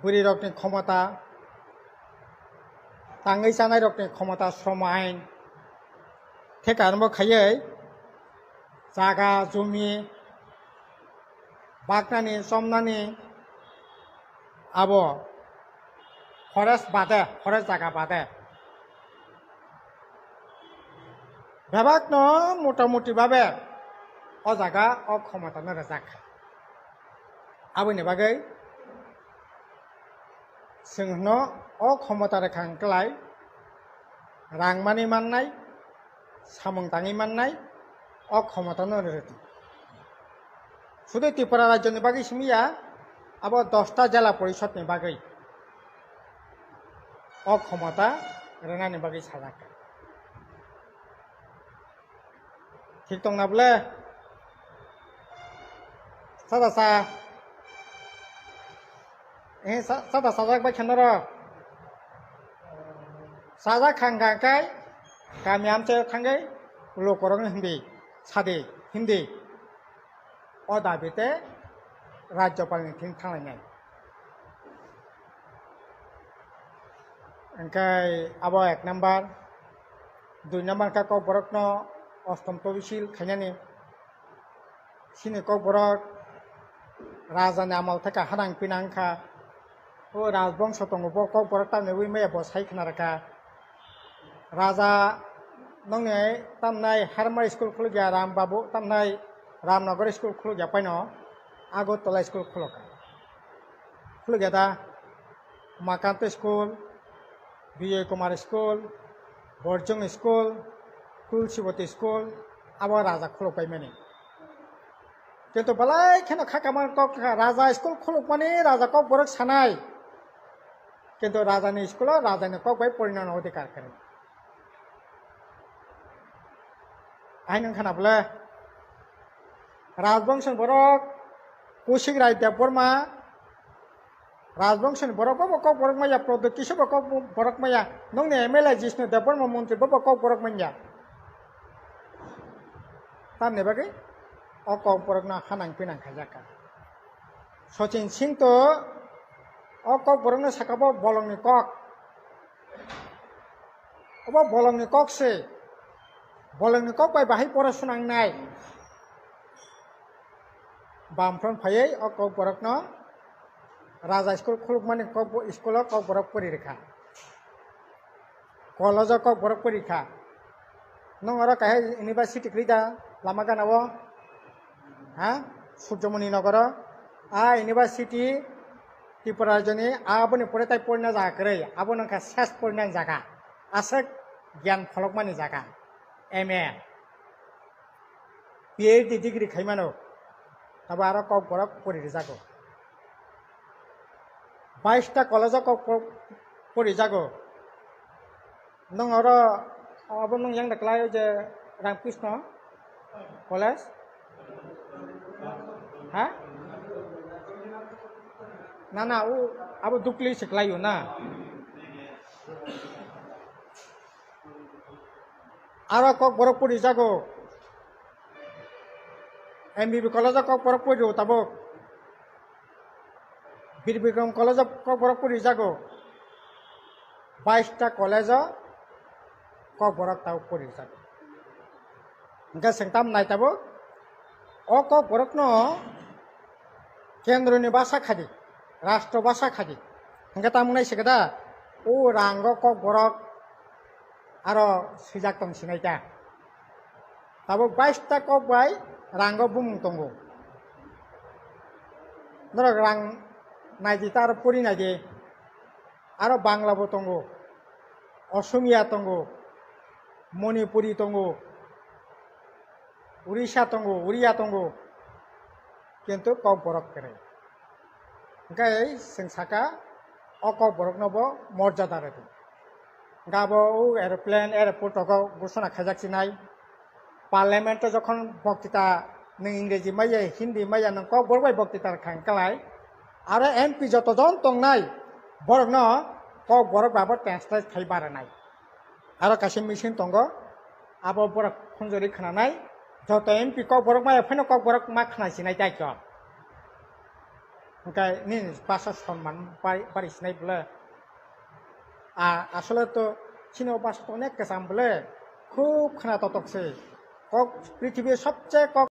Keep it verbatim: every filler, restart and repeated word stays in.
bwrwi rokni khomota, tangwi chanai rokni khomota, sromo ain, theka arombo khaiwi jaga jumi baknani chomnani abo forest bade, forest jaga bade bebakno motamuti babe o jaga o khomotano rwjak kha. Aboni bagwi chwng hwno o khomota rwkha hwnkhlai rang manwi mannai, samung tangwi mannai, o khomotano rwdi. Sudu Tripura rajyoni bagwi simi ya, abo dosta jela porishodni bagwi o khomota rwnani bagwi sajak kha. Thik tongna bwle? Sada sa. Eh, sa-, sada sajak bai khe norok. Sajak khang khang kai kami amchaio thangwi lukurokno hindi, sadi, hindi. O dabi tei Rajyapalni thing thanglainai. Hwnkhe abo ek number, dui number khe Kokborokno ostom tobisil khainani. Chini Kokborok rajani amal theka hanang pinang kha. O rajbongso tongo, bo Kokborok tamni wi maya bo sai khna rwkha. Raja nongni tamnai Harmar school khulukya Ram Babu, tamnai Ramnagar school khulukya paino Agartala school khulukha. Khulukya da Umakanta school, Bijoy Kumar school, Borjong school, Tulsiboti school, abo raja khuluk paimani. Kintu belai kheno kha kamani kok kha, raja school khulukmani raja Kokborok sanai. Kintu rajani school-o rajani kok bai porinani odhikar kwrwi. Aino wngkha na bwle? Rajbongshoni borok Kushik Rai Debbarma, Rajbongshoni borok bo, bo Kokborok maya, Pradyot Kishore bo Kokborok maya, nongni M L A Jishnu Debbarma montri bo, bo Kokborok manya. Tamni bagwi o Kokborokno hanang pinang khaijak kha. Sachin Singh to o Kokborokno saka bo bolongni kok. Obo bolongni kok se. Bolongni kok bai bahai pora swnangnai. Bamfront phaiwi o Kokborokno Raja school khulukmani kok, school-o Kokborok pori rwkha. College-o Kokborok pori kha. Nwng oro kaisa university kwrwi da lama gana-o? Ha? Surjomoni Nogoro. A university Tripura rajyoni aboni pore tai porina jaga kwrwi. Abo wngkha ses porina jaga. Aswk gyan pholokmani jaga. M A. P H D degree khaimano, tabo aro Kokborok pori rijago. Bais ta college-o Kokborok pori jago. Nwng oro, abo nwng yang da klai o je Ramkrishna College? Ha? Na, na, o abo Dukli se klai o na. Aro Kokborok pori jago. M B B college-o Kokborok pori o tabuk. Bir Bikram college-o Kokborok pori jago. Bais ta college-o Kokborok tabuk pori jago. Hwnkhe chwng tam nai tabuk. O Kokborokno kendroni basa khadi, rastro basa khadi. Hwnkhe tamo nai se khe da, o rango Kokborok aro swijak tong sinai ta. Tabuk bais ta kok bai rango bumung tongo. Norok rang naidi ta aro pori naidi. Aro Bangla bo tongo, Osomiya tongo, Manipuri tongo, Urisa tongo, Uriya tongo, kintu Kokborok kwrwi. Hwnkhe chwng saka, o Kokborokno bo morjada rwdi. Hwnkhe abo o aeroplane, airport rogo ghoshona khaijak sinai. Parliament o jokhon boktita nwng Ingreji maya, Hindi maya, nwng Kokborok bai boktita rwkha hwnkhe lai. Aro M P joto jon tongnai, borokno Kokborok bai bo translate khai baranai. Aro kaisa machine tongo, abo borok khunjori khnanai, joto M P Kokborok maya phano Kokborok ma khna sinai tai kho. Hwnkhe nini basa sonman pai-, pari sinai bwle. A, asole to chini o basa to onek kwcham bwle. Khub khna totok se. Kok, prithibi sobse kok